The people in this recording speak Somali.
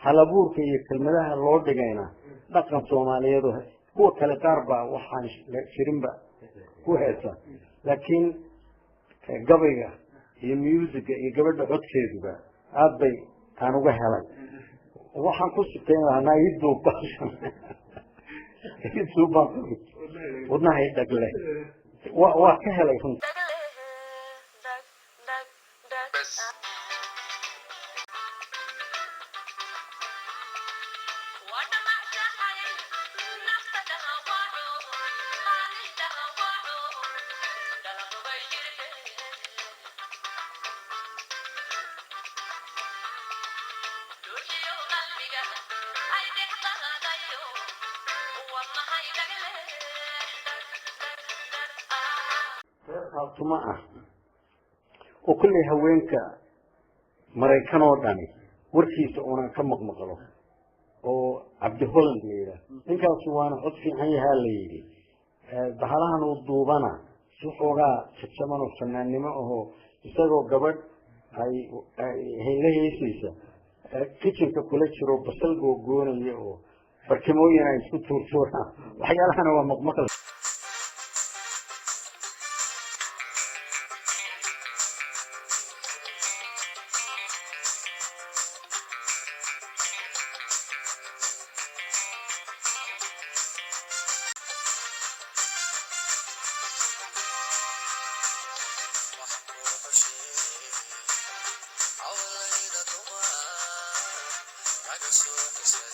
Halabuurka iyo kelmadaha loo dhigayna dhaqan Soomaaliyeed oo kuwa kale qaar baa waxaan jirinba ku heesa, laakiin gabayga iyo musiga iyo gabadha codkeeduba aad bay aan uga helay. Waxaan ku sitayn lahaa, naa ii duub baashan, ii duub baan ku wadnahay dhagle. Waa ka helay runta. بس. Reer Khaatumo ah oo kolley haweenka Maraykan oo dhani warkiisa uunan ka maqmaqlo oo Cabdi Holland la yidhaah, ninkaasi waana cod fiican yahaa la yidhi. Bahalahan uu duubana si xoogaa jajaban oo fanaannimo ahoo isagoo gabadh ay hayla heesaysa kitchenka kula jiro, basal googoonaya oo barkimooyin ay isku tuurtuuraan, waxyaalahana waa maqmaqli. Waxaan kuu xusheeyey cawlayda dumar kaga soo.